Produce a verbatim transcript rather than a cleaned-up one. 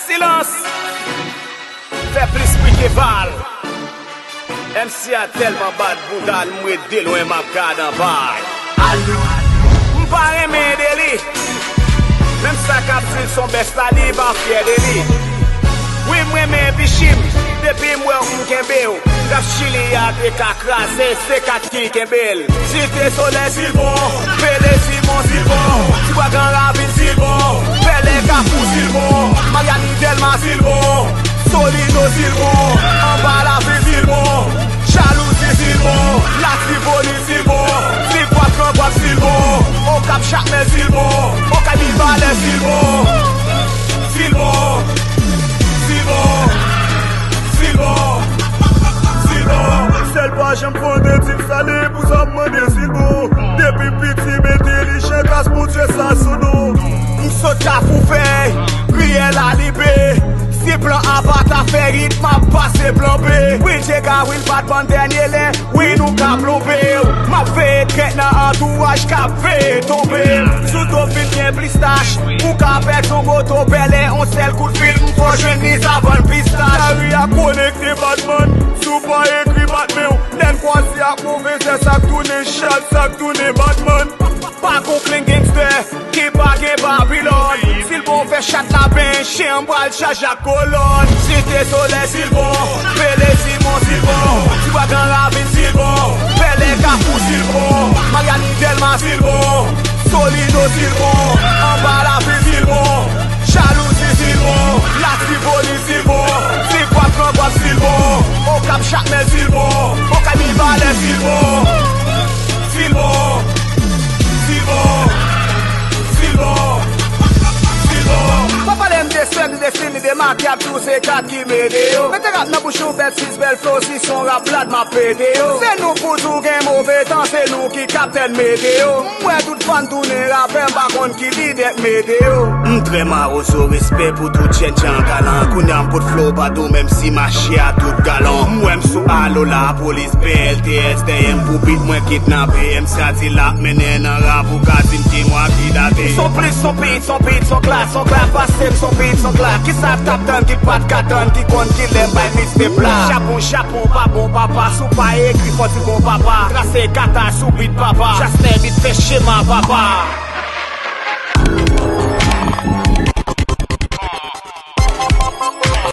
Silans! Fè plis bri ke bal. M C a tèlman bat bouda l, m ret de lwen m ap gad anba l. M pa renmen de li. Menm sa k ap di l s on bèsta, li pa fyè de li. Wi, m renmen bichim, depi m wè w m kenbe w. Rap Chili a te ka kraze, se kat ki kenbe l. Site Solèy Silbon, Pele Simon Silbon, Tibwa Gran Ravin Silbon, Bèlè Kafou Silbon, Mayani Dèlma Silbon, Solino Silbon, Anba Lavi Silbon, Jalouzi Silbon, Latibonit Silbon, Silvwat Grangwap Silbon, Okap Jakmèl Silbon, Okay Mibalè Silbon, Silbon, Silbon, Silbon, Silbon. Sèl pa janm fè w de ti sale pou sa m mande Silbon. Depi m piti m entelijan, gras Bondye sa sou nou. M sot Kafou Fèy, Riyèl Alibe. Si plan A pa ta fè rit, m ap pase plan B. Wi, Djega, wi, l pa t bann dènye lè. Wi, nou ka plonbe w. M ap veye trèt nan antouraj k ap veye tonbe. Sou do vin gen plis tach. Ou ka pèdi yon moto, Bèlè, yon sèl kout fil, m fò jwenn li savann pistach. Lari a konekte Batman. Si w pa ekri bat men w, lè n kwaze ak move zè, sa k tounen chat, sa k tounen Batman. Pa gon klen gangstè ki pa gen Babilòn. Silbon fè chat la bench, chen an pral chaje ak kolòn. Site Solèy Silbon, Pele Simon Silbon, Tibwa Gran Ravin Silbon, Bèlè Kafou Silbon, Mayani Dèlma Silbon, Solino Silbon, Anba Lavi Silbon, Jalouzi Silbon, Latibonit Silbon, Silvwat Grangwap Silbon, Okap Jakmèl Silbon, Okay Mibalè Silbon, Silbon, Silbon, Silbon, Silbon. Pa pale m de sèk, de destini, de makyaj, tou se kat ki mete yo. Mete rap nan bouch ou, bèl sis, bèl flow, si s on rap blad, m ap pete yo. Se nou pou di w gen move tan, se nou ki kaptèn meteo. M wè tout fan tounen rapè, m pa konn ki lidè k mete yo. M trè mawozo, respè pou tout jèn jan galan. Kounye a m pot flow pa dou, menm si mache a tout galon. M wè m sou alo lapolis, B L T S dèyè m pou beat mwen kidnape. M C a di l ap mennen nan rap, ou ka di m ki mwa ki date. S on plis, s on pit, s on pit, s on klas, s on klas pase m, s on pit, s on klas. Kisa t ap tann, ki pa t ka tann, ki konn ki lè m bay plis de pla. Japon, Japon, pa bon papa, si w pa ekri fò di bon papa. Trase kata sou bit papa, Jasnè bit fè chema papa.